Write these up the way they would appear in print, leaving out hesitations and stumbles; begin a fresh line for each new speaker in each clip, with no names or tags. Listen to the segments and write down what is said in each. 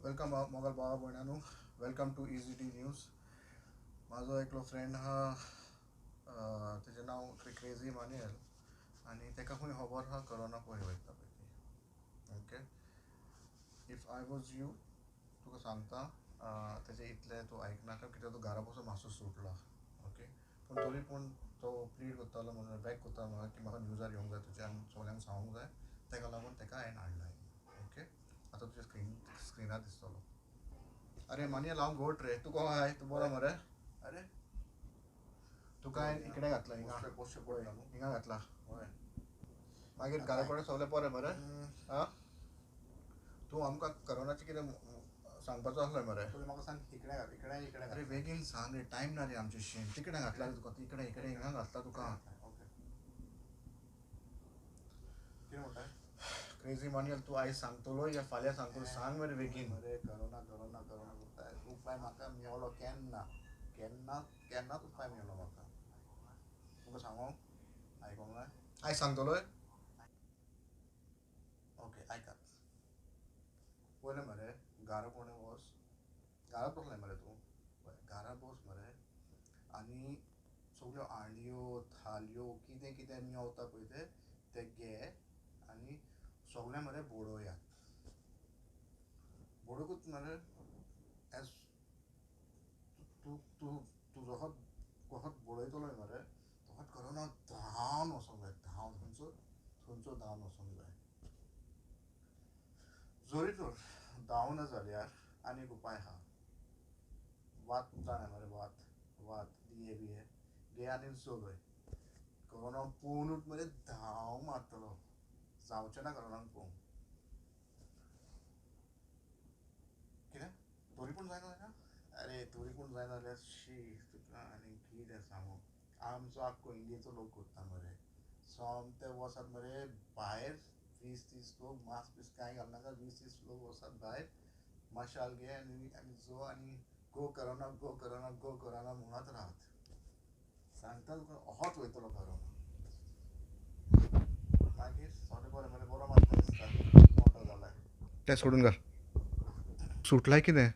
Welcome Mughal भावा भयणांनो, welcome to easy D news. म्हाजो एकलो फ्रेंड आहा, तेजें नांव क्रेजी मानुएल, आनी तेका खंय खबर आहा करोना खंय वयता पळय ती. Okay, if I was you, तुका सांगता तेजें इतलें तूं आयकनाका, कित्याक तूं घरा बसून मातसो सुटला. ओके, पूण तरी पूण तो प्लीड करतालो म्हणून बॅक करतालो म्हाका की म्हाका न्यूजार येवंक जाय तुजें आनी सगल्यांक सांगूंक जाय, तेका लागून तेका हांवें हाडला. ओके, आतां तुज्या स्क्रिनार दिसतलो. अरे मानुएल, हांव गोट रे, तूं कसो आहाय? तूं बरो मरे?
अरे
तुका हांवें इकडे घातला, हिंगा हिंगा घातला. मागीर घरा कडेन सगळें बरें मरे? आं, तूं आमकां करोनाचें कितें सांगपाचो आसलो मरे?
म्हाका सांग, इकडे घाल, इकडे इकडे.
अरे बेगीन सांग रे, टायम ना रे आमचे. शेण तिकडे घातला रे तुका, तिकडे इकडे हिंगा घातला तुका.
ओके, कितें म्हणटा
क्रेजी मानुएल? तूं आयज सांगतलो या फाल्यां सांगतलो? सांग मरे बेगीन.
अरे करोना करोना करोना करता, उपाय म्हाका मेवलो केन्ना केन्ना केन्नाच उपाय मेवलो म्हाका. तुका सांगो आयकोंक जाय?
आयज सांगतलो?
ओके, आयकात. पयलें मरे घरा कोणें वच, घरात बसलाय मरे तूं, घरा बस मरे आनी सगल्यो हांडयो थालयो कितें कितें मेवता पळय तें घे आनी सगळें मरे बडोयात. बडोवकूच मरे एज तूं तूं तूं जसो कसो बडयतलो मरे तसोच करोना धांवन वचोंक जाय, धांवन खंयचो थंयचो धांवन वचोंक जाय. जरी तर धांवना जाल्यार आनी एक उपाय आहा, वात जाणा मरे, वात वात दिये बिये घे आनी चलय. करोना पळोवनूच मरे धांव मारतलो, जावचें ना करोनाक पळोवंक. कितें तरी पूण जायना जाल्यार? अरे तरी पूण जायना जाल्यार शी तुका आनी कितें सांगू. आमचो आख्खो इंडियेचो लोक करता मरे, सोमते वसात मरे भायर 20-30 लोक, मास्क बीस कांय घालनाका, 20-30 लोक वसात भायर, मशाल घे आनी आनी जो आनी go corona go corona go corona म्हणत राहात. सांगता तुका, अहोच वयतलो करोना. मागीर सगळें बरें मरे, बरो मारता दिसता, मोटो जालाय.
तें सोडून घाल. सुटलाय कितें?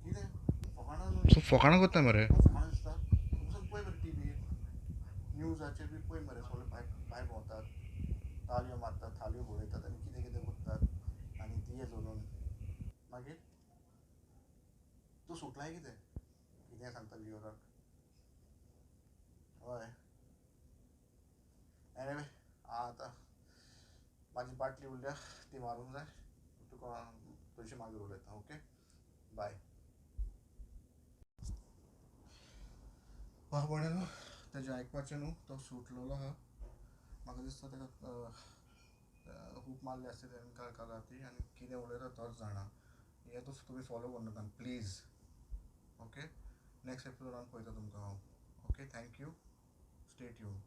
कितें फकाणां न्हू?
फकाणां करता मरे?
फकाणां दिसता? वचून पळय मरे टिवीर न्यूजाचेर बी पळय मरे, सगळे भायर भायर भोंवतात, तालयो मारतात, थालयो बडयतात आनी कितें कितें करतात आनी दिये जलोवन. मागीर तूं सुटलाय कितें? कितें सांगता व्युअराक? हय, एनिवे आतां म्हाजी बाटली उरल्या ती मारूंक जाय, तुका तुजे मागीर उलयता. ओके, बाय. भाव भयणांनो, तेजें आयकपाचें न्हू, तो सुटलेलो आहा. म्हाका दिसता तेका खूब मारले आसतले तेणें काल काल राती, आनी कितें उलयता तोच जाणा. हें तुमी फॉलो करनाका प्लीज. ओके, नेक्स्ट एपिसोडान पळयता तुमकां हांव. Okay, thank you, stay tune.